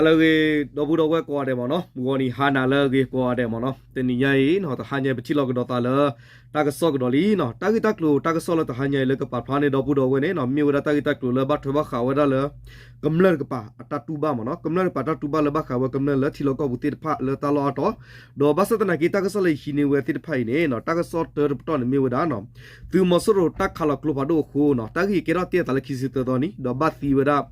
လၢအဂ့ၤ ဒီပုၢ်ဒီဝဲၢ်ကိးဂၤဒဲးမ့ၢ်နီၤ, ဂီၤနံၤဟါနၤလၢအဂ့ၤကိးဂၤဒဲးမ့ၢ်နီၤ, တနံၤညါအံၤနီၤ တဟါညါပထံၣ်လိာ်ကဒီးသးလၢ တၢ်ကစီၣ်ကဒီးလံနီၤ, တၢ်ဂ့ၢ်တၢ်ကျိၤတၢ်ကစီၣ်လၢတဟါညါအံၤ လၢကပာ်ဖျါန့ၢ်ဒီပုၢ်ဒီဝဲၢ်န့ၣ်နီၤ မ့ၢ်ဝဲဒၣ်တၢ်ဂ့ၢ်တၢ်ကျိၤလၢဘၣ်ထွဲဘၣ်ဃးဝဲဒၣ်လၢ ကမျၢၢ်တကပၤအတၢ်တူၢ်ဘၣ်မ့ၢ်နီၤ, ကမျၢၢ်တကပၤတၢ်တူၢ်ဘၣ်လၢဘၣ်ဃးဝဲကမျၢၢ်လၢထံလီၢ်ကီၢ်ပူၤသ့ၣ်တဖၣ်လၢတၢ်လီၢ်အါတီၤ, ဒီးဘၣ်ဆၣ်သနာ်က့တၢ်ကစီၣ်လၢယဟံးန့ၢ်ဝဲသ့ၣ်တဖၣ်အံၤန့ၣ်နီၤ တၢ်ကစီၣ်တၢတပတီၢ်န့ၣ်မ့ၢ်ဝဲဒၣ်နီၤ သုးမီၤစိရိၤတၢ်ခးလီၤကျိဖးဒိၣ်အဃိနီၤ တၢ်ဂ့ၢ်ကဲထီၣ်တ့ၢ်အသးလၢခံဆံသၢသီနံၤ ဒီးဘၣ်သံဝဲဒၣ်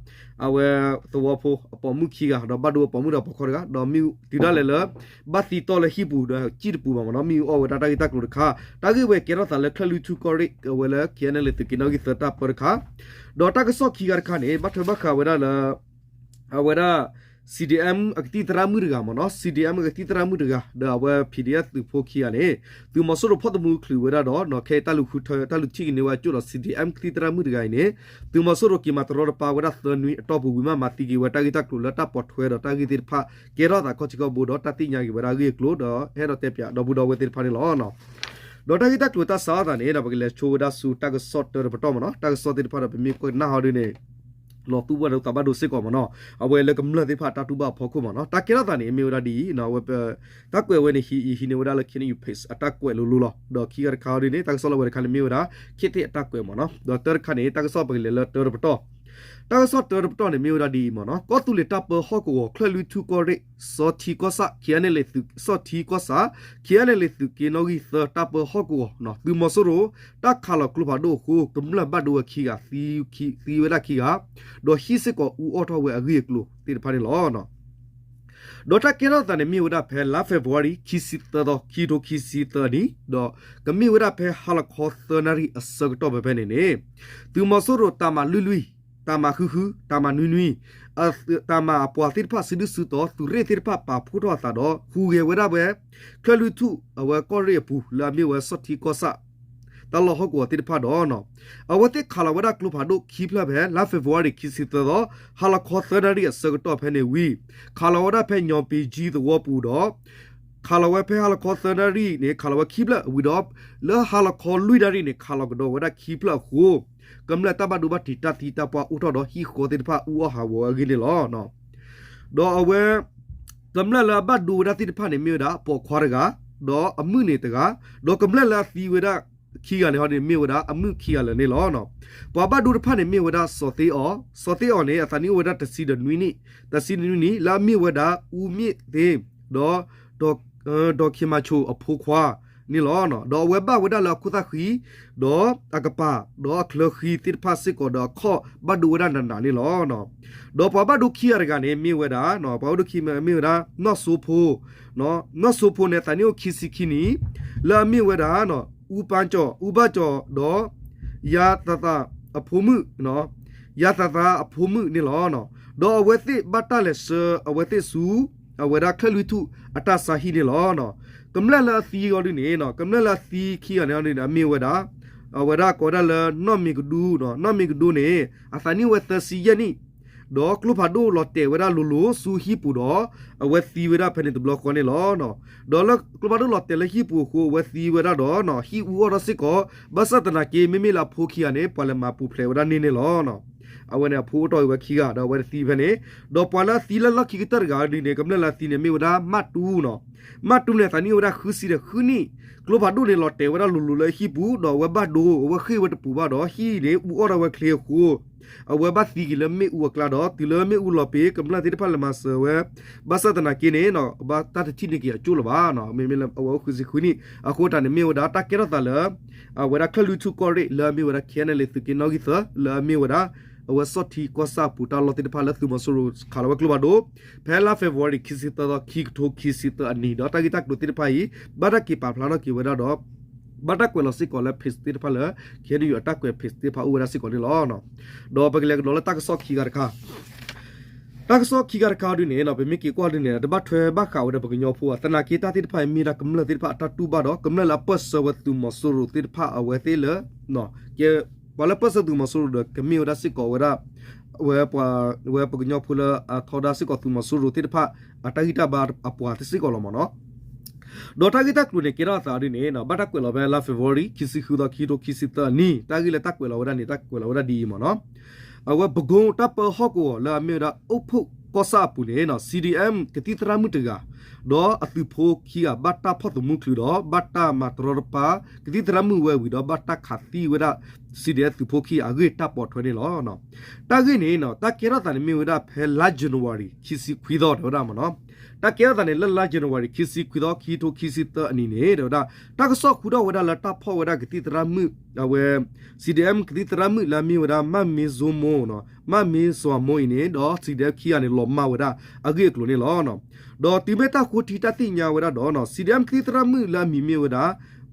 အဝဲသဝီဖိအပိာ်မုၣ်ခံဂၤ ဒီးဘၣ်ဒိအပိာ်မုၣ်ဒီးပိာ်ခွါတဂၤ ဒီးမ့ၢ်တုၤဒၣ်လဲာ်လၢ ဘၣ်သံတီၢ်လၢဟံၣ်ပူၤဒီးစံၣ်တပူၤဘၣ်မ့ၢ်နီၤ မ့ၣ်အူအီၣ်ဝဲဒၣ်တၢ်ဂ့ၢ်တၢ်ကျိၤတခါ, တၢ်ဂ့ၢ်ဝဲကဲထီၣ်သးလၢချၢၣ်လွံၢ်ထူၣ်ကီၢ်ရ့ၣ် အဝဲလၢ KNLA သုးက့နီၣ်ဂံၢ်သၢတၢ်ပၢတခါ, ဒီးတၢ်ကစီၣ်ခံဂၤတခါန့ၣ် ဘၣ်ထွဲဘၣ်ဃးဝဲဒၣ်လၢ အဝဲဒၣ် CDM အကသံၣ်သရၣ်မုၣ်တဂၤမ့ၢ်နီၤ, CDM အကသံၣ်သရၣ်မုၣ်တဂၤ ဒီးအဝဲ PDF သုးဖိခံဂၤန့ၣ် သုးမီၤစိရိၤဖီၣ်သမူချုးဝဲဒၣ်ဒီးနီၤ ခဲအံၤတၢ်လူၤဃုထၢ တၢ်လူၤထံၣ်က့ၤန့ၢ်ဝဲအကၠိၣ်ဒီး CDM ကသံၣ်သရၣ်မုၣ်တဂၤအံၤန့ၣ် သုးမီၤစိရိၤက့ၤမၤတရီတပါဝဲဒၣ်သၢနွံအတီၢ်ပူၤဝံၤမး မၤသံက့ၤဝဲတၢ်ဂ့ၢ်တၢ်ကျိၤလၢတၢ်ပိာ်ထွဲဒီးတၢ်ဂ့ၢ်သ့ၣ်တဖၣ် ကဲထီၣ်သးခီၣ်ထံးခီၣ်ဘိဒီးတၢ်သ့ၣ်ညါက့ၤဝဲဒၣ်အဂ့ၢ်အကျိၤဒီး ဟဲဒီးတဲပၠးဒီပုၢ်ဒီဝဲၢ်သ့ၣ်တဖၣ်န့ၣ်လီၤ. ဒီးတၢ်ဂ့ၢ်တၢ်ကျိၤတၢ်စးထီၣ်သးန့ၣ်ဒီး ပကလဲၤဆိဝဲဒၣ်ဆူတၢ်ကစီၣ်တၢတပတီၢ်မ့ၢ်နီၤ, တၢ်ကစီၣ်သ့ၣ်တဖၣ်ဒီးပမ့ၢ်ကွဲးကနၣ်ဟီဒ်န့ၣ် လီၤသူၣ်ဘၣ်ဒိသးဘၣ်ဒိစ့ၢ်ကီးမ့ၢ်နီၤ, အဝဲလၢကမျၢၢ်သ့ၣ်တဖၣ်တၢ်တူၢ်ဘၣ်အဖီခိၣ်မ့ၢ်နီၤ, တၢ်ကဲထီၣ်သးန့ၣ် မ့ၢ်ဝဲဒၣ်ဒ်အံၤ အဝဲ တၢ်ကွဲးဝဲန့ၣ် ယဟံးန့ၢ်ဝဲဒၣ်လၢ KNU page အတၢ်ကွဲးလိၤလိၤလီၤ. ဒီးခံဂၤတခါဒ်န့ၣ် တၢ်ကစီၣ်လၢဝဲတခါန့ၣ်မ့ၢ်ဝဲဒၣ် ခေတ်သစ် အတၢ်ကွဲးမ့ၢ်နီၤ, ဒီးတၢတခါန့ၣ် တၢ်ကစီၣ်ပကလဲၤလၢတၢတပတီၢ် တၢ်ကစီၣ်တၢတပတီၢ်န့ၣ်မ့ၢ်ဝဲဒၣ်ဒ်အံၤမ့ၢ်နီၤ, ကီၢ်သူလ့ၤတၢ်ပၢဟီၣ်ကဝီၤ ချၢၣ်လွံၢ်ထူၣ်ကီၢ်ရ့ၣ် စီၤထံကီၢ်ဆၣ် KNLA သုး စီၤထံကီၢ်ဆၣ် KNLA သုးက့နီၣ်ဂံၢ်သၢတၢ်ပၢဟီၣ်ကဝီၤနီၤ, သုးမီၤစိရိၤ တၢ်ခးလီၤကျိဖးဒိၣ်အဃိ ကမျၢၢ်ဘၣ်ဒိဝဲခံဂၤ သံဝဲဒၣ်ခံဂၤ, ဒီးဟံၣ်စ့ၢ်ကီးအူအီၣ်ထီၣ်ဝဲအဂ့ၢ်အကျိၤသ့ၣ်တဖၣ်န့ၣ်လီၤ. ဒီးတၢ်ကဲထီၣ်သးန့ၣ်မ့ၢ်ဝဲဒၣ်ဖဲလါ February ခံဆံသၢသီ ခံထိခံဆံသၢနံၣ်, ဒီးကမ့ၢ်ဝဲဒၣ်ဖဲဟါလီၤခီသၢနၣ်ရံၣ်အဆၢကတီၢ်ဖဲဖဲန့ၣ်န့ၣ်, သုးမီၤစိရိၤတၢ်မၤလွံၢ်လွံၢ်, တၢ်မၤဃုဃု, တၢ်မၤနွံနွံ, တၢ်မၤအပှၤသ့ၣ်တဖၣ်စုဒုၣ်စုတီၤ သုးရ့ၣ်သ့ၣ်တဖၣ်ပာ်ဖှိၣ်ထီၣ်အသးဒီး ဟူးဂဲၤဝဲဒၣ်ဝဲ ချၢၣ်လွံၢ်ထူၣ်အဝဲကီၢ်ရ့ၣ်အပူၤ လၢအမ့ၢ်ဝဲစီၤထံကီၢ်ဆၣ် တၢ်လီၢ်ဟီၣ်ကဝီၤသ့ၣ်တဖၣ်ဒီး အဝဲသ့ၣ်ခးလီၤဝဲဒၣ်ကျိဖးဒိၣ်ခံဖျၢၣ်ဖဲ လါ February ခံဆံသၢသီ ဟါလီၤခီသၢနၣ်ရံၣ်အဆၢကတီၢ်ဖဲန့ၣ်ဝံၤ, ခးလီၤဝဲဒၣ်ဖဲညီပ့ၤကၠံသဝီပူၤဒီး ခးလီၤဝဲဖဲဟါလီၤခီသၢနၣ်ရံၣ်န့ၣ် ခးလီၤဝဲခံဖျၢၣ်ဝံၤဒီး လၢဟါလီၤခီလွံၢ်နၣ်ရံၣ်န့ၣ် ခးလီၤကဒီးဝဲဒၣ်ခံဖျၢၣ်အဃိ ကမျၢၢ်တၢ်ဘၣ်ဒိဘၣ်ထံးတၢ်သံတၢ်ပှၢ်အိၣ်ထီၣ်ဒီးဟံၣ်ဃီသ့ၣ်တဖၣ်အူအီၣ်ဟးဂီၤဝဲအဂ့ၢ်န့ၣ်လီၤ. ဒီးအဝဲ ကမျၢၢ်လၢအဘၣ်ဒိဝဲဒၣ်သ့ၣ်တဖၣ်န့ၣ်မ့ၢ်ဝဲဒၣ် ပိာ်ခွါတဂၤ, ဒီးအမုၣ်န့ၣ်တဂၤ, ဒီးကမျၢၢ်လၢအသံဝဲဒၣ်ခံဂၤန့ၣ်ဟီန့ၣ် မ့ၢ်ဝဲဒၣ်အမုၣ်ခံဂၤလၢာ်န့ၣ်လီၤ. ပှၤဘၣ်ဒိတဖၣ်န့ၣ်မ့ၢ်ဝဲဒၣ်စီၤသ့အီၤ, စီၤသ့အီၤန့ၣ် အသးနံၣ်အိၣ်ဝဲဒၣ်တဆံဒီးနွံနံၣ်, တဆံနွံနံၣ် လၢအမ့ၢ်ဝဲဒၣ်အူမ့ၣ်သ့, ဒီး ဒီးခ့မၤဆိအဖိခွါန့ၣ်လီၤ. ဒီးအဝဲဘၣ်ဝဲဒၣ်လၢအခိၣ်သၣ်ဃံ, ဒီးအကပၤ, ဒီးအချၢဃံသ့ၣ်တဖၣ်စ့ၢ်ကီးဒီးအခီၣ်ဘၣ်ဒိဝဲဒၣ်နးနးန့ၣ်လီၤ. ဒီးပှၤဘၣ်ဒိခံဂၤတဂၤန့ၣ်မ့ၢ်ဝဲဒၣ်, ပှၤဘၣ်ဒိခံဂၤမ့ၢ်ဝဲဒၣ် နီၢ်စိဖိ, နီၢ်စိဖိန့ၣ် အသးနံၣ်အိၣ်ခံဆံခံနံၣ်, လၢအမ့ၢ်ဝဲဒၣ် အူပၢ်ကၠီၤ, အူဘၣ်ကၠီၤဒီး ယၤသးသးအဖိမုၣ်, ယၤသးသးအဖိမုၣ်န့ၣ်လီၤ. ဒီးအဝဲသ့ၣ်ဘၣ်တၢ်လဲၤဆှၢအဝဲသ့ၣ်ဆူ အဝဲဒၣ်ချၢၣ်လွံၢ်ထူၣ်အတၢ်ဆါဟံၣ်န့ၣ်လီၤ. ကမျၢၢ်လၢအသံအီၤဒ်န့ၣ်, ကမျၢၢ်လၢအသံခံဂၤန့ၣ်အီၤဒ်န့ၣ် အမ့ၢ်ဝဲဒၣ် အဝဲဒၣ်ကိးဝဲဒၣ်လၢနီၢ်မ့ၤကဒူ, နီၢ်မ့ၤကဒူန့ၣ် အသးနံၣ်အိၣ်ဝဲသၢဆံယဲၢ်နံၣ်, ဒီးကျိဖးဒိၣ်လီၤတဲာ်ဝဲဒၣ်လိၤလိၤဆူဟံၣ်ပူၤဒီး အဝဲသံဝဲဒၣ်ဖဲန့ၣ်တဘျီဃီန့ၣ်လီၤ. ဒီးလၢကျိဖးဒိၣ်လီၤတဲာ်လၢဟံၣ်ပူၤအဃိ အဝဲသံဝဲဒၣ်ဒီး ဟံၣ်အူအီၣ်ထီၣ်စ့ၢ်ကီး, ဘၣ်ဆၣ်သနာ်က့ မ့မ့ၢ်လၢအဖိခံဂၤန့ၣ် ပှၤလဲၤမၤပူၤဖျဲးဝဲဒၣ်န့ၣ်န့ၣ်လီၤ. အဝဲန့ၣ်အဖိအိၣ်ထီၣ်ဝဲခံဂၤ ဒီးအဝဲတသံဖဲန့ၣ်, ဒီးပှၤလၢအသံလၢလီၢ်ခံကတၢၢ်တဂၤဒ်န့ၣ် ကမျၢၢ်လၢအသံန့ၣ် မ့ၢ်ဝဲဒၣ်မၣ်တူနီၤ, မၣ်တူန့ၣ် အသးနံၣ်အိၣ်ဝဲဒၣ်ဃုဆံဒီးဃုနံၣ်, ကျိဖးဒိၣ်န့ၣ် လီၤတဲာ်ဝဲဒၣ်လိၤလိၤလၢဟံၣ်ပူၤ ဒီးအဝဲဘၣ်ဒိ အဝဲဃ့ၢ်ဝဲတပူၤဘၣ်ဒီး ဟံၣ်န့ၣ် အူအီၣ်ထီၣ်ဝဲချ့အဃိ အဝဲဘၣ်သံက့ၤလၢမ့ၣ်အူအကျါဒီး တုၤလၢမ့ၣ်အူလီၤပ့ၤ ကမျၢၢ်သ့ၣ်တဖၣ်လဲၤမၤစၢၤဝဲ, ဘၣ်ဆၣ်သနာ်က့န့ၣ် ဘၣ်တၢ်တထံၣ်န့ၢ်က့ၤအကၠိၣ်လၢၤဘၣ်, မ့မ့ၢ်လၢအဝဲအိၣ်ဃုဆံဃုနံၣ်, အဃိတၢ်န့ၣ်မ့ၢ်ဝဲဒၣ်တၢ်ကဲထီၣ်သးလၢ အဝဲဒၣ်ချၢၣ်လွံၢ်ထူၣ်ကီၢ်ရ့ၣ် လၢအမ့ၢ်ဝဲဒၣ် KNLA သုးက့နီၣ်ဂံၢ်သၢ လၢအမ့ၢ်ဝဲဒၣ် အဝဲစီၣ်ထံကီၢ်ဆၣ်အပူၤတၢ်လီၢ်သ့ၣ်တဖၣ်လၢသုးမီၤစိရိၤခးလီၤဝဲကျိဖးဒိၣ် ဖဲလါ February ခံဆံသၢသီ ခံကထိခံဆံသၢအနံၤ ဒီးတၢ်ဂ့ၢ်တၢ်ကျိၤသ့ၣ်တဖၣ်အံၤ ဘၣ်တၢ်က့ၤပာ်ဖျါထီၣ်က့ၤဝဲဒၣ်ဒီး ဘၣ်တၢ်ကွဲးလီၤစ့ၢ်ကီးလၢ page သ့ၣ်တဖၣ်လၢ KNU အတၢ်ကွဲး page သ့ၣ်တဖၣ်အိၣ်ဝဲဒၣ်စ့ၢ်ကီးန့ၣ်လီၤ. ဒီးပကလဲၤကဒီးလၢတၢ်ကစီၣ်ခံဂၤတခါ တၢ်ကစီၣ်ခံဂၤတခါဒ်န့ၣ် ပမ့ၢ်က့ၤကွၢ်ဒ်န့ၣ် တဘၣ်ထွဲဘၣ်ဃးဝဲဒီးပကညီဖိဘၣ်, သနာ်က့တၢ်သ့ၣ်တဖၣ်အံၤမ့ၢ်ဒၣ်ကမျၢၢ်သ့ၣ်တဖၣ်အတၢ်တူၢ်ဘၣ်ဒီး ကမျၢၢ်လၢအပၢၢ်ဆၢဝဲသုးမီၤစိရိၤသ့ၣ်တဖၣ်အဝဲသ့ၣ်လၢ ကဲ ပှၤလၢပၢၢ်ဆၢသုးမီၤစိရိၤဒီး ကမ့ၢ်ဝဲဒၣ်စ့ၢ်ကီးဝဲဒၣ် ဝဲပှၤ ဝဲပကညီဖိလၢအထီဒါစ့ၢ်ကီးသုးမီၤစိရိၤသ့ၣ်တဖၣ် အတၢ်ဂံၢ်တၢ်ဘါအပှၤစ့ၢ်ကီးလီၤမ့ၢ်နီၤ. ဒီးတၢ်ဂ့ၢ်တၢ်ကျိၤန့ၣ် ကဲထီၣ်အသးဒ်န့ၣ် ဘၣ်တၢ်ကွဲးလီၤဖဲလါ February ခံဆံဃုသီ ခံကထိခံဆံသၢအနံၤ တၢ်ဂ့ၢ်လၢတၢ်ကွဲးလီၤဝဲဒၣ်န့ၣ် တၢ်ကွဲးလီၤဝဲဒၣ်ဒ်အံၤမ့ၢ်နီၤ. အဝဲပကိတၢ်ပၢဟီၣ်ကဝီၤလၢအမ့ၢ်ဝဲဒၣ် အိၣ်ဖှိၣ် ကီၢ်ဆၣ်အပူၤန့ၣ် CDM ကသံၣ်သရၣ်မုၣ်တဂၤ ဒီးအသုးဖိခံဂၤ ဘၣ်တၢ်ဖီၣ်သမူချုးဒီး ဘၣ်တၢ်မၤတရီတပါ ကသံၣ်သရၣ်မုၣ်ဝဲဝံၤဒီး ဘၣ်တၢ်ခးသံဝဲဒၣ် CDM သုးဖိခံဂၤအဂ့ၢ်တၢ်ပိာ်ထွဲန့ၣ်လီၤ. တၢ်ဂ့ၢ်န့ၣ် တၢ်ကဲထီၣ်သးန့ၣ်မ့ၢ်ဝဲဒၣ်ဖဲလါ January ခံဆံခွံသီ တဲဝဲဒၣ်မ့ၢ်နီၤ. တၢ်ကဲထီၣ်သးန့ၣ် လၢလါ January ခံဆံခွံသီ ခံထိခံဆံသၢအနံၤန့ၣ် တဲဝဲဒၣ် တၢ်ကစီၣ်ဃုထီၣ်ဝဲဒၣ်လၢတၢ်ဖီၣ်ဝဲဒၣ်ကသံၣ်သရၣ်မုၣ် အဝဲ CDM ကသံၣ်သရၣ်မုၣ်လၢအမ့ၢ်ဝဲဒၣ် မၣ်မ့စီၤမိၤ မၣ်မ့စီၤမိၤအံၤန့ၣ် ဒီး CDM ခံဂၤန့ၣ် လီၤမၢ်ဝဲဒၣ်အဂ့ၢ်အကျိၤန့ၣ်လီၤ. ဒီးတုၤမ့ၢ်တၢ်ဃိထံတၢ်သ့ၣ်ညါဝဲဒၣ်ဒီး CDM ကသံၣ်သရၣ်မုၣ်လၢအမံၤမ့ၢ်ဝဲဒၣ်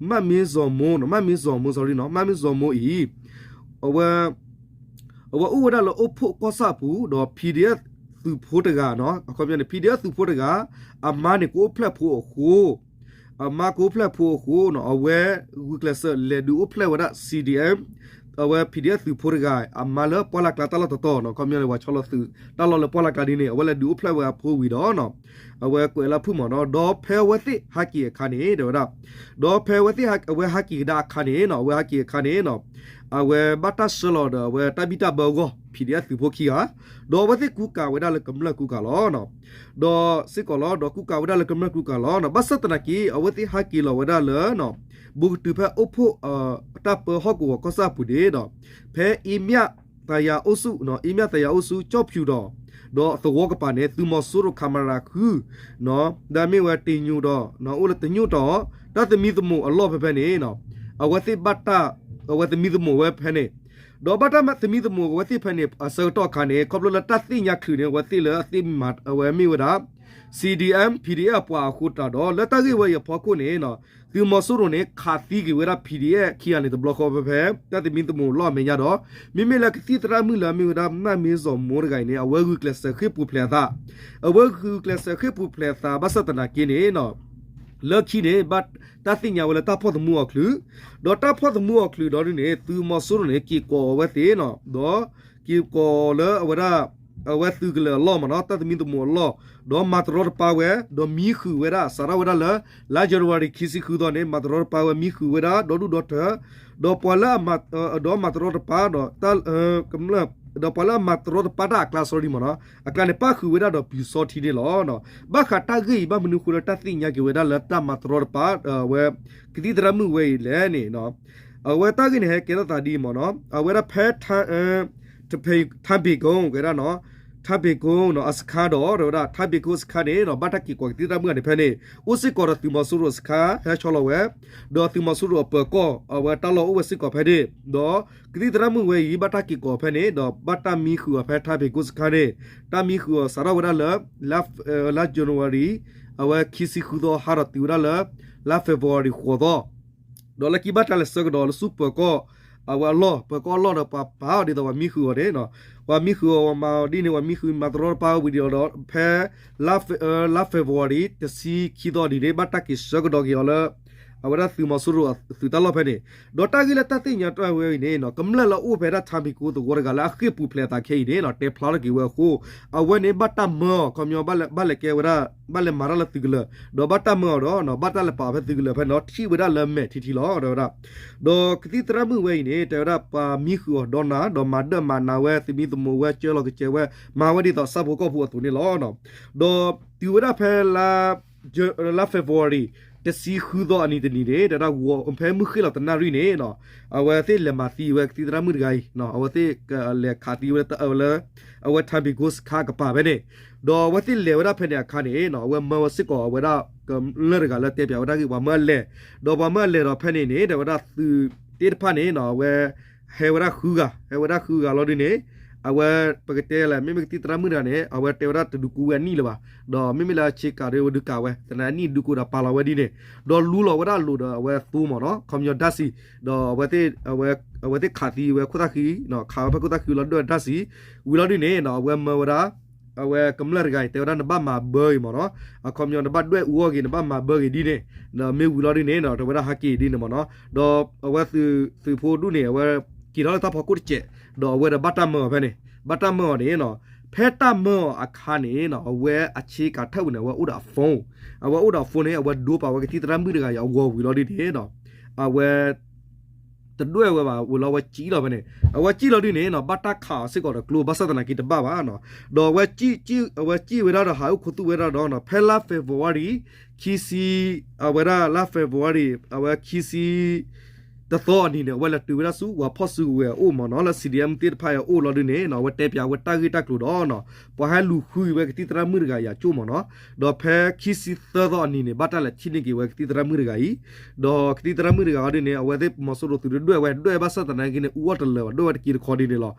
မၣ်မ့စီၤမိၤ မၣ်မ့စီၤမိၤ sorry နီၤ မၣ်မ့စီၤမိၤအံၤ အဝဲ အဝဲအိၣ်ဝဲဒၣ်လၢအိၣ်ဖှိၣ်ကီၢ်ဆၣ်အပူၤ ဒီး PDF သုးဖိတဂၤနီၤ အခီပညီန့ၣ် PDF သုးဖိတဂၤ အမါန့ၣ်ကအိၣ်ဖျဲၣ်ဖိအဃိ အမါကအိၣ်ဖျဲၣ်ဖိအဃိနီၤ အဝဲဂုာ်ကျဲးစၢးလဲၤဒုးအိၣ်ဖျဲၣ်ဝဲဒၣ် CDM အဝဲ PDF သုးဖိတဂၤ အမါလၢပှၢ်လၢ်ကျါတၢ်လီၢ်တတီၤနီၤ အခီပညီန့ၣ် ပှၤဆီလီၤသုးတၢ်လီၢ်လၢပှၢ်လၢ်ကျါဒ်န့ၣ် အဝဲလဲၤဒုးအိၣ်ဖျဲၣ်ဝဲအဖိဝံၤဒီးနီၤ အဝဲကွဲးလၢဖုၣ်မ့ၢ်နီၤ ဒီးဖဲအဝဲသ့ၣ်ဟးက့ၤအခါန့ၣ် တဲဝဲဒၣ် ဒီးဖဲအဝဲသ့ၣ်ဟး အဝဲဟးက့ၤကဒါအခါန့ၣ်နီၤ အဝဲဟးက့ၤအခါန့ၣ်နီၤ အဝဲဘၣ်တၢ်ဆှၢလီၤဒီးအဝဲတၢ်ဘံၣ်တၢ်ဘၢအဂီၢ် PDF သုးဖိခံဂၤ ဒီးအဝဲသ့ၣ်ကူကၤဝဲဒၣ်လၢကမျၢၢ်ကူကၤလီၤ. ဒီးစ့ၢ်ကီးလီၤ ဒီးကူကၤဝဲဒၣ်လၢကမျၢၢ်ကူကၤလီၤ. ဘၣ်ဆၣ်သနာ်က့ အဝဲသ့ၣ်ဟးက့ၤလီၤဝဲဒၣ်လၢ ဘူးကတုၤဖဲအိၣ်ဖှိၣ် တၢ်ပၢဟီၣ်ကဝီၤကီၢ်ဆၣ်အပူၤန့ၣ်ဒီး ဖဲအ့မၠၣ်သယၤအိၣ်ဆူၣ် အ့မၠၣ်သယၤအိၣ်ဆူၣ် ကၠီၣ်ဖၠူၣ်ဒီး ဒီးသဝီကပၤန့ၣ် သုးမီၤစိရိၤ ခမရ ဃု ဒီးမ့ၢ်ဝဲတ့ညိၣ်ဒီး အိၣ်လၢတညိၣ်တီၤ တၢ်သမံသမိးအလီၢ်ဖဲဖဲန့ၣ် အဝဲသ့ၣ်ဘၣ်တၢ် အဝဲသမံသမိးဝဲဖဲန့ၣ် ဒီးဘၣ်တၢ်သမံသမိးအဝဲသ့ၣ်ဖဲန့ၣ် အဆၢကတီၢ်အခါန့ၣ် ခီဖျိလၢတၢ်သ့ၣ်ညါချုးန့ၣ် အဝဲသ့ၣ်လၢအသ့ၣ်မၤ အဝဲမ့ၢ်ဝဲဒၣ် CDM PDF အပှၤအဃိတၢ်ဒီး လၢတၢ်ဂ့ၢ်ဝဲအံၤအဖီခိၣ်န့ၣ် သုးမီၤစိရိၤန့ၣ် ခးသံက့ၤဝဲဒၣ် PDF ခံဂၤန့ၣ်တဘျီဃီဖဲဖဲ တၢ်သမံသမိးလီၢ်အမဲာ်ညါဒီး မ့မ့ၢ်လၢကသံၣ်သရၣ်မုၣ်လၢအမ့ၢ်ဝဲဒၣ် မၣ်မ့စီၤမိၤတဂၤအံၤန့ၣ် အဝဲဂုာ်ကျဲးစၢးဃ့ၢ်ပူၤဖျဲးအသး အဝဲဂုာ်ကျဲးစၢးဃ့ၢ်ပူၤဖျဲးအသးဘၣ်ဆၣ်သနာ်က့န့ၣ် လၢခံန့ၣ် ဘၣ်တၢ်သ့ၣ်ညါဝဲလၢတၢ်ဖီၣ်သမူအီၤချုး, ဒီးတၢ်ဖီၣ်သမူအီၤချုးဒီးဒ်န့ၣ် သုးမီၤစိရိၤန့ၣ် က့ၤကိးအဝဲသ့ၣ်နီၤ, ဒီးက့ၤကိးလၢအဝဲဒၣ် အဝဲသုးကလၢၤအလီၢ်မ့ၢ်နီၤ, တၢ်သမံသမိးအလီၢ်, ဒီးမၤတရီတပါဝဲ, ဒီးမံဃုာ်ဝဲဒၣ် စးထီၣ်ဝဲဒၣ်လၢ လါယနူၤအါရံၤ ခံဆံဃုသီန့ၣ် မၤတရီတပါဝဲ မံဃုာ်ဝဲဒၣ် ဒီဒူၣ်ဒီထၢ, ဒီးပှၤလၢအမၤ ဒီးမၤတရီတပါဒီး ကမျၢၢ် ဒီးပှၤလၢအမၤတရီတပါတၢ်အကျါ sorry မ့ၢ်နီၤ, အကျါန့ၣ် ပၣ်ဃုာ်ဝဲဒၣ်ဒီးပျူစောထီးန့ၣ်လီၤ. ဘၣ်ဃးတၢ်ဂ့ၢ်အံၤ ဘၣ်မနုၤဃိလၢတၢ်သ့ၣ်ညါက့ၤဝဲဒၣ်လၢတၢ်မၤတရီတပါ အဝဲ ကသံၣ်သရၣ်မုၣ်ဝဲအံၤလဲၣ်န့ၣ်, အဝဲတၢ်ဂ့ၢ်န့ၣ်ဟဲကဲထီၣ်သးဒ်အံၤမ့ၢ်နီၤ, အဝဲဒၣ်ဖဲ ထါဘ့ၣ်ကိ ကဲဒၣ်နီၤ, ထါဘ့ၣ်ကိနီၤ အစခါဒီး တဲဝဲဒၣ် ထါဘ့ၣ်ကိစခါန့ၣ်နီၤ ဘၣ်တၢ်က့ၤကိးကသံၣ်သရၣ်မုၣ်ဂၤန့ၣ်ဖဲန့ၣ် အိၣ်စ့ၢ်ကီးဒီးသုးမီၤစိရိၤအစခါ ဟဲဆီလီၤဝဲ, ဒီးသုးမီၤစိရိၤအပၢၤကီၢ် အဝဲတၢ်လီၢ်အိၣ်ဝဲစ့ၢ်ကီးဖဲန့ၣ်, ဒီးကသံၣ်သရၣ်မုၣ်ဝဲအံၤ ဘၣ်တၢ်က့ၤကိးဖဲန့ၣ် ဒီးဘၣ်တၢ်မံဃုာ်အီၤဖဲထါဘ့ၣ်ကိစခါန့ၣ်, တၢ်မံဃုာ်အီၤစးထီၣ်ဝဲဒၣ်လၢ လါ လါ January အဝဲခံဆံဃုသီ ဟးဒီးတုၤဝဲဒၣ်လၢ လါ February ဃိးသီ ဒီးလၢခံဘၣ်တၢ်လဲၤဆၢကဒီးလၢဆူပၢၤကီၢ် အဝဲအလီၢ် ပၢၤကီၢ်အလီၢ်ဒီးပှၤပာ်အီၤဒ်သိးပှၤမံဃုာ်အီၤန့ၣ်, ပှၤမံဃုာ်အီၤ ပှၤမၤအီၤဒ်န့ၣ် ပှၤမံဃုာ်မၤတရီတပါဝံၤဒီး ဖဲ လါ February တဆံခံသီဒ်န့ၣ် ဘၣ်တၢ်က့ၤဆၢကဒီးက့ၤအီၤလၢ အဝဲဒၣ်သုးမီၤစိရိၤသုးတၢ်လီၢ်ဖဲန့ၣ်, ဒီးတၢ်ဂ့ၢ်လၢတၢ်သ့ၣ်ညါတၢ်ဝဲအံၤန့ၣ် ကမျၢၢ်လၢအအိၣ်ဖဲဒၣ်ထါဘ့ၣ်ကိသဝီတဂၤလၢအဃ့ၢ်ပူၤဖျဲးအသးခဲအံၤန့ၣ် တဲဖျါထီၣ်က့ၤဝဲအဃိ အဝဲန့ၣ်ဘၣ်တၢ်မၢအီၤ ခီပညီ ဘၣ်လဲၤကဲဝဲဒၣ် ဘၣ်လဲၤမၤတၢ်လၢသုးကလၢၤ, ဒီးဘၣ်တၢ်မၢအီၤဒီး ဘၣ်တၢ်လဲၤပာ်ဖဲသုးကလၢၤဖဲန့ၣ်ဒီး ထံၣ်ဝဲဒၣ်လၢမဲာ်ထံထံလီၤ တဲဝဲဒၣ်, ဒီးကသံၣ်သရၣ်မုၣ်ဝဲအံၤန့ၣ် တဲဝဲဒၣ်ပှၤမံဃုာ်အီၤဒီးနၤ ဒီးမၤဒၢၣ်မၤနးဝဲ သမံသမိးဝဲ ကၢလီၤကစဲးဝဲ မၤဝဲဒ်သိးဆၣ်ဖိကီၢ်ဖိအသိးန့ၣ်လီၤ. ဒီးတုၤဝဲဒၣ်ဖဲ လါ February တဆံဃုသီအနံၤတနံၤန့ၣ် တဲဝဲဒၣ် ဖဲမုၢ်ဃ့ၢ်လီၤတနၣ်ရံၣ်န့ၣ် အဝဲသ့ၣ်လဲၤမၤသံဝဲကသံၣ်သရၣ်မုၣ်တဂၤအံၤ အဝဲသ့ၣ်လဲၤခးသံဝဲလၢ အဝဲထါဘ့ၣ်ကိစခါကပၤဖဲန့ၣ်, ဒီးအဝဲသ့ၣ်လဲၤဝဲဒၣ်ဖဲန့ၣ်အခါန့ၣ် အဝဲမၢဝဲစ့ၢ်ကီးအဝဲဒၣ် ကမျၢၢ်တဂၤလၢတဲပၠးဝဲဒၣ်ဂ့ၢ် ပှၤမၢအလဲၣ်, ဒီးပှၤမၢအလဲၣ်ဒီးဖဲန့ၣ်န့ၣ် တဲဝဲဒၣ်သုးသ့ၣ်တဖၣ်န့ၣ် အဝဲ ဟဲဝဲဒၣ်ဃုဂၤ ဟဲဝဲဒၣ်ဃုဂၤလီၤဒ်န့ၣ်, အဝဲ ပကတဲလဲၣ် မ့မ့ၢ်ကသံၣ်သရၣ်မုၣ်တဂၤန့ၣ် အဝဲတဲဝဲဒၣ်တဒုးကူဝဲအနံၣ်လၢၤဘၣ်, ဒီးမ့မ့ၢ်လၢအဆ့ကၤဒီးဝဲဒုးကၤဝဲ သနာ်က့အနံၣ်ဒုးကူဒီးပာ်လီၤဝဲဒ်န့ၣ်, ဒီးလူလီၤဝဲဒၣ်အလိၤဒီးအဝဲသိမ့ၢ်နီၤ ခီပညီဓာတ်ဆီ, ဒီး အဝဲသ့ၣ်ခးသံဝဲခိၣ်သၣ်ဃံ, ခးဝဲဖဲခိၣ်သၣ်ဃံလီၤဒွဲၣ်ဓာတ်ဆီ, ဝံၤလီၤဒ်န့ၣ် အဝဲမၢဝဲဒၣ် အဝဲကမျၢၢ်တဂၤအံၤ တဲဝဲဒၣ်နဘၣ်မၤဘၢဂ့ၤမ့ၢ်နီၤ, အခီပညီနဘၣ်ဒွဲၣ်အူအီၣ်ဂ့ၤ နဘၣ်မၤဘၢဂ့ၤဒ်န့ၣ်, ဒီးမ့ၢ်ဝံၤလီၤဒ်န့ၣ် တဲဝဲဒၣ်ဟးက့ၤဒ်န့ၣ်မ့ၢ်နီၤ, ဒီးအဝဲသုးဖိဒူၣ်န့ၣ် အဝဲက့ၤထီၣ်လၢတၢ်ဖီခိၣ်တစဲး, ဒီးအဝဲဒီးဘၣ်တၢ်မၢအီၤဖဲန့ၣ်, ဘၣ်တၢ်မၢအီၤန့ၣ်နီၤ, ဖဲတၢ်မၢအီၤအခါန့ၣ်နီၤ အဝဲအဆ့ကၤထၢၣ်ပူၤန့ၣ် အဝဲအိၣ်ဒီးအ phone, အဝဲအိၣ်ဒီးအ phone န့ၣ် အဝဲဒိပာ်ဝဲကသံၣ်သရၣ်မုၣ်တဂၤအံၤအဂီၤဝံၤလီၤဒ်န့ၣ်နီၤ, အဝဲ တဒွဲၣ်ဝဲဘၣ် ဝံၤလီၤအဝဲစံၣ်လီၤဖဲန့ၣ် အဝဲစံၣ်လီၤဒုန့ၣ်နီၤ ဘၣ်တၢ်ခးအီၤစ့ၢ်ကီးဒီးကျိ ဘၣ်ဆၣ်သနာ်က့တဘၣ်ဘၣ်နီၤ. ဒီးအဝဲစံၣ်ဝဲဒၣ်ဒီးဟးအိၣ်ခူသူၣ်ဝဲဒၣ်ဒီးနီၤ ဖဲလါ February ခံဆံ အဝဲဒၣ်လါ February အဝဲခံဆံ တသီအနံၤန့ၣ် အဝဲလဲၤတုၤဝဲဒၣ်ဆူ ဝၤဖီၣ်စုကဝဲၤအအိၣ်မ့ၢ်နီၤ လၢ C D M သ့ၣ်တဖၣ်အအိၣ်လီၤဒုန့ၣ်နီၤ အဝဲတဲပၠးဝဲတၢ်ဂ့ၢ်တၢ်ကျိၤဒီးနီၤ ပှၤဟဲလူၤဃုဝဲကသံၣ်သရၣ်မုၣ်တဂၤအံၤအကၠိၣ်မ့ၢ်နီၤ. ဒီးဖဲခံဆံသၢသီအနံၤန့ၣ် ဘၣ်တၢ်လဲၤထံၣ်န့ၢ်က့ၤဝဲကသံၣ်သရၣ်မုၣ်တဂၤအံၤ ဒီးကသံၣ်သရၣ်မုၣ်တဂၤအံၤဒုန့ၣ် အဝဲသ့ၣ်သုးမီၤစိရိၤသုးဒုဒွဲၣ်ဝဲ ဒွဲၣ်ဘၣ်ဆၣ်သနာ်က့န့ၣ် အူအီၣ်တလၢာ်ဘၣ် ဒွဲၣ်ဝဲတက့တခီဒ်န့ၣ်လီၤ.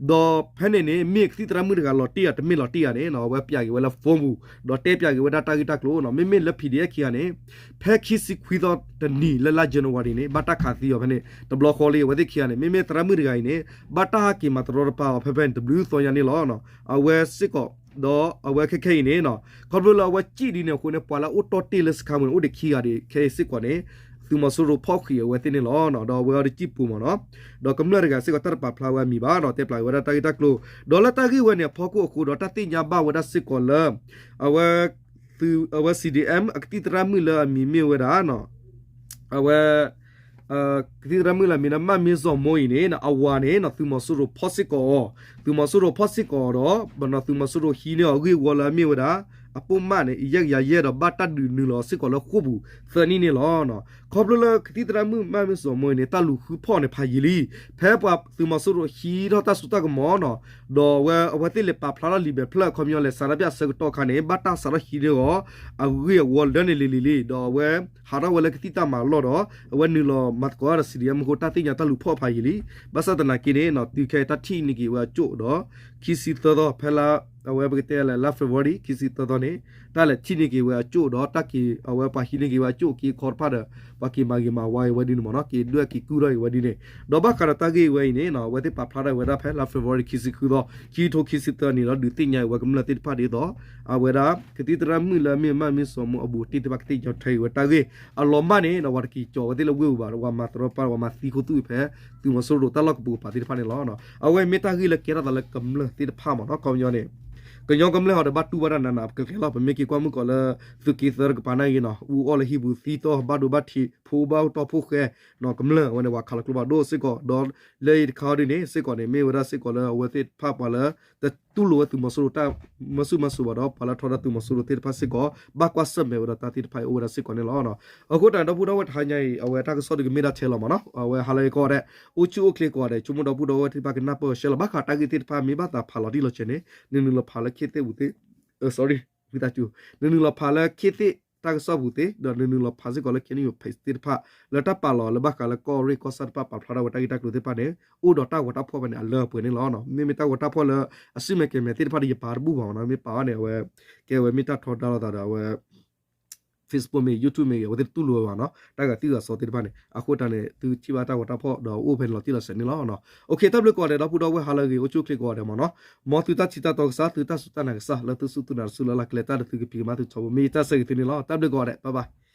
ဒီးဖဲန့ၣ်န့ၣ် မ့ၢ်ကသံၣ်သရၣ်မုၣ်တဂၤလီၤတံၢ်ဧါ တမ့ၢ်လီၤတံၢ်ဧါန့ၣ်နီၤ အဝဲပၠးက့ၤဝဲလၢ phone ပူၤ ဒီးတဲပၠးက့ၤဝဲဒၣ်တၢ်ဂ့ၢ်တၢ်ကျိၤနီၤ မ့မ့ၢ်လၢ P D F ခံဂၤန့ၣ် ဖဲခံဆံခွံသီတနံၤလၢလါ January န့ၣ် ဘၣ်တၢ်ခးသံအီၤဖဲန့ၣ် တဘျီဃီလံ အဝဲသ့ၣ်ခံဂၤန့ၣ် မ့မ့ၢ်သရၣ်မုၣ်တဂၤအံၤန့ၣ် ဘၣ်တၢ်ဟးက့ၤမၤတရီတပါအီၤဖဲဖဲန့ၣ် တဘျုးသီညါန့ၣ်လီၤ. အဝဲစ့ၢ်ကီး ဒီးအဝဲခဲခဲအံၤန့ၣ်နီၤ ခီဖျိလၢအဝဲစံၣ်ဒ်န့ၣ်အဃိန့ၣ် ပှၤလၢအအိၣ်တီၢ်တ့ၢ်လၢစခါပူၤန့ၣ် အိၣ်ဒံးခံဂၤဒံး ခဲအံၤစ့ၢ်ကီးန့ၣ် သုးမီၤစိရိၤဖီၣ်ဃံးအဝဲသ့ၣ်န့ၣ်လီၤ. ဒီးအဝဲအီၤတစံၣ်ပူၤမ့ၢ်နီၤ ဒီးကမျၢၢ်တဂၤစ့ၢ်ကီးတၢ်တပာ်ဖျါဝဲအမံၤဘၣ်နီၤ တဲပျးဝဲဒၣ်တၢ်ဂ့ၢ်တၢ်ကျိၤ ဒီးလၢတၢ်ဂ့ၢ်ဝဲန့ၣ် အဖီခိၣ်အဃိဒီးတၢ်သ့ၣ်ညါဘၣ်ဝဲဒၣ်စ့ၢ်ကီးလၢ အဝဲ သုး အဝဲ C D M အကသံၣ်သရၣ်မုၣ်လၢအမံၤမ့ၢ်ဝဲဒၣ် အဝဲ ကသံၣ်သရၣ်မုၣ်လၢအမံၤလၢ မၢ်မ့စီၤမိၤအံၤန့ၣ် အဝၤန့ၣ် သုးမီၤစိရိၤဖီၣ်စ့ၢ်ကီးအီၤ သုးမီၤစိရိၤဖီၣ်စ့ၢ်ကီးအီၤဒီး ဘၣ်နီၤသုးမီၤစိရိၤဟံးန့ၢ်အီၤအဂ့ၢ်အဝီလၢအမ့ၢ်ဝဲဒၣ် အပိာ်မၣ်န့ၣ် ယဲၢ်ကယၤယဲၢ်ဒီးဘၣ်တၢ်ဒုးနုာ်လီၤစ့ၢ်ကီးလၢဃိာ်ပူၤသၢနံၣ်န့ၣ်လီၤ. ခီဖျိလၢကသံၣ်သရၣ်မုၣ် မၢ်မ့စီၤမိၤအံၤန့ၣ် တၢ်လူၤဃုဖီၣ်န့ၣ်ဖးယံာ်လံ ဖဲပှၤသုးမီၤစိရိၤဟံးထီၣ်တၢ်စိတၢ်ကမီၤနီၤ ဒီးအဝဲ အဝဲသ့ၣ်လဲၤပာ်ဖျါထီၣ်လံာ်မဲာ်ဖျၢၣ်အခီပညီလဲၤစးထီၣ်ဖဲအဆၢကတီၢ်အခါန့ၣ် ဘၣ်တၢ်စးထီၣ်ဟံးန့ၢ်အီၤ အဂ့ၢ်အဝီလၢန့ၣ်လံၤလံၤလံ ဒီးအဝဲ ဟးထီၣ်ဝဲလၢကသံၣ်တၢ်မၤအလီၢ်ဒီး အဝဲနုာ်လီၤမၤသကိးတၢ်ဒီး C D M အဃိ တၢ်သ့ၣ်ညါတၢ်လူၤဖီၣ်ဖးယံာ်လံ. ဘၣ်ဆၣ်သနာ်က့န့ၣ် တုၤခဲအံၤတၢ်ထံၣ်န့ၢ်က့ၤဝဲအကၠိၣ်ဒီး ခံဆံသၢသီ ဖဲလါ အဝဲပကတဲလၢလါ February ခံဆံသၢသီန့ၣ် တၢ်လဲၤထံၣ်န့ၢ်က့ၤဝဲအကၠိၣ်ဒီး တၢ်က့ၤ အဝဲပှၤဟံးန့ၢ်က့ၤဝဲအကၠိၣ်က့ၤခီတဖၣ်ဒီး ပှၤက့ၤမၤဂ့ၤမၤဝါက့ၤဝဲဒ်န့ၣ်မ့ၢ်နီၤ က့ၤဒွဲၣ်က့ၤကုၢ်ထီၣ်က့ၤဝဲဒ်န့ၣ် ဒီးဘၣ်ဃးဒီးတၢ်ဂ့ၢ်ဝဲအံၤန့ၣ် အဝဲသ့ၣ်ပာ်ဖျါထီၣ်ဝဲဒၣ်ဖဲလါ February ခံဆံဃုသီ ခံကထိခံဆံသၢနံၣ်လီၤ ဒုးသ့ၣ်ညါအံၤဝဲကမျၢၢ်သ့ၣ်တဖၣ်ဒ်သိး အဝဲဒၣ် ကသံၣ်သရၣ်မုၣ်လၢအမ့ၢ် မၢ်မ့စီၤမိၤအဘူးတံၢ်သ့ၣ်တဖၣ် ကသ့ၣ်ညါထွဲက့ၤဝဲတၢ်ဂ့ၢ် အလီၤမၢ်န့ၣ် ဝၤတက့ၤကၠီၤဝဲသ့ၣ်လၢဝ့ၢ်ပူၤဘၣ် ဝၤမၤတရီတပါ ဝၤမၤသံခူသူၣ်ဖဲ သုးမီၤစိရိၤတၢ်လီၢ်ကပိာ်ကပၤသ့ၣ်တဖၣ်န့ၣ်လီၤ. အဝဲမ့ၢ်တၢ်ဂ့ၢ်လၢကဲထီၣ်သးလၢကမျၢၢ်သ့ၣ်တဖၣ်မ့ၢ်နီၤ ခီပညီန့ၣ် ကညီကမျၢၢ်ဟီဒီးဘၣ်တူၢ်ဘၣ်တၢ်နးနးကျဲၤကျဲၤလီၤ ပမ့ၢ်က့ၤကွၢ်မုၢ်ကီးလၢ သုးက့သၢတကပၤနာ်က့နီၤ အူအီၣ်လၢဟံၣ်ပူၤသံတီၢ် ဘၣ်ဒိဘၣ်ထံး ဖိဘၣ်တီၢ်ဖိဃဲ ကမျၢၢ်အဝဲန့ၣ် ပှၤခးလီၤကျိဖးဒိၣ်စ့ၢ်ကီး ဒီးလၢအံၤတခါအံၤဒ်န့ၣ် စ့ၢ်ကီးန့ၣ် မ့ၢ်ဝဲဒၣ်စ့ၢ်ကီးလၢအဝဲသ့ၣ်တဖၣ်ပှၤလၢ တတူၢ်လိာ်ဝဲသုးမီၤစိရိၤတၢ်မၤဆူၣ်မၤစိးဘၣ်ဒီး ပှၤလၢထီဒါသုးမီၤစိရိၤသ့ၣ်တဖၣ်စ့ၢ်ကီး ဘၣ်ကွၢ်ဆၢၣ်မဲာ်ဝဲဒီးတၢ်သ့ၣ်တဖၣ်အံၤအိၣ်ဝဲဒၣ်စ့ၢ်ကီးန့ၣ်လီၤ. အဃိတၢ်ဒီပုၢ်ဒီဝဲၢ်တဟါညါအံၤ အဝဲတၢ်ကစီၣ်ဒုးကမ့ၢ်ဒၣ်ထဲလီၤမ့ၢ်နီၤ အဝဲဟါလၢအဂ့ၤကိးဂၤဒဲး အိၣ်ဆူၣ်အိၣ်ချ့ကိးဂၤဒဲး ဆိကမိၣ်ဒီပုၢ်ဒီဝဲၢ်သ့ၣ်တဖၣ်ကနၢ်ပၢၢ်အီၤရှဲလီၤ ဘၣ်ဃးတၢ်ဂ့ၢ်သ့ၣ်တဖၣ်မ့ၢ်ဘၣ်သးဖးလီၤတံၢ်လီၤဆဲးန့ၣ် နနုာ်လီၤဖးလၢခ့သ့ၣ်ပူၤသ့ sorry ဝံသးစူၤ နနုာ်လီၤဖးလၢခ့သ့ၣ်တၢ်ကစီၣ်ပူၤသ့ ဒီးနနုာ်လီၤဖးစ့ၢ်ကီးလၢ KNU page သ့ၣ်တဖၣ် လၢတၢ်ပာ်လီၤလၢဘၣ်ဃးလၢကီၢ်ရ့ၣ်ကီၢ်ဆၣ်တၢ် ပာ်ဖျါထီၣ်ဝဲတၢ်ဂ့ၢ်တၢ်ကျိၤသ့ၣ်တဖၣ်န့ၣ် အိၣ်ဒီးတၢ်ဂီၤတၢ်ဖီၣ်ဖဲန့ၣ် အလၢအပှဲၤန့ၣ်လီၤ. မ့မ့ၢ်တၢ်ဂီၤတၢ်ဖီၣ်လၢအစုမဲာ်ကဲၤမဲာ်သ့ၣ်တဖၣ်ဒီး ယပာ်တဘူၣ်ဘၣ်မ့ၢ်နီၤ မ့ၢ်ပာ်ဘၣ်န့ၣ် အဝဲ ကဲဝဲမ့ၢ်တၢ်ထီဒါလိာ်သးဒီးအဝဲ Facebook မ့ၢ်ဂ့ၤ YouTube မ့ၢ်ဂ့ၤ အဝဲသ့ၣ်တတူၢ်လိာ်ဝဲဘၣ်နီၤ တၢ်ဂၤသံဂၤစီသ့ၣ်တဖၣ်န့ၣ် အဃိတၢ်န့ၣ် သုထံၣ်ဘၣ်တၢ်ဂီၤတၢ်ဖီၣ်ဒီးအိၣ်ဖဲန့ၣ်လီၤတံၢ်လီၤဆဲးန့ၣ်လီၤ. အိၣ်ခ့ တၢ်ဘျုးကိးဂၤဒဲး ဒီပုၢ်ဒီဝဲၢ်ဟါလၢအဂ့ၤ အိၣ်ဆူၣ်အိၣ်ချ့ကိးဂၤဒဲးမ့ၢ်နီၤ မ်သုတၢ်ထံၣ်တၢ်တီကစၢ် သုတၢ်စူၢ်တၢ်နာ်ကစၢ် လၢသုစူၢ်သုနာ်တစူၢ်လၢ်လၢ်ကျဲတၢ်ဒီးသုကဖံးကမၤသုထီဘိ မ့ၢ်ယတၢ်ဆၢဂ့ၤသုန့ၣ်လီၤ. တၢ်ဘျုးကိးဂၤဒဲး bye bye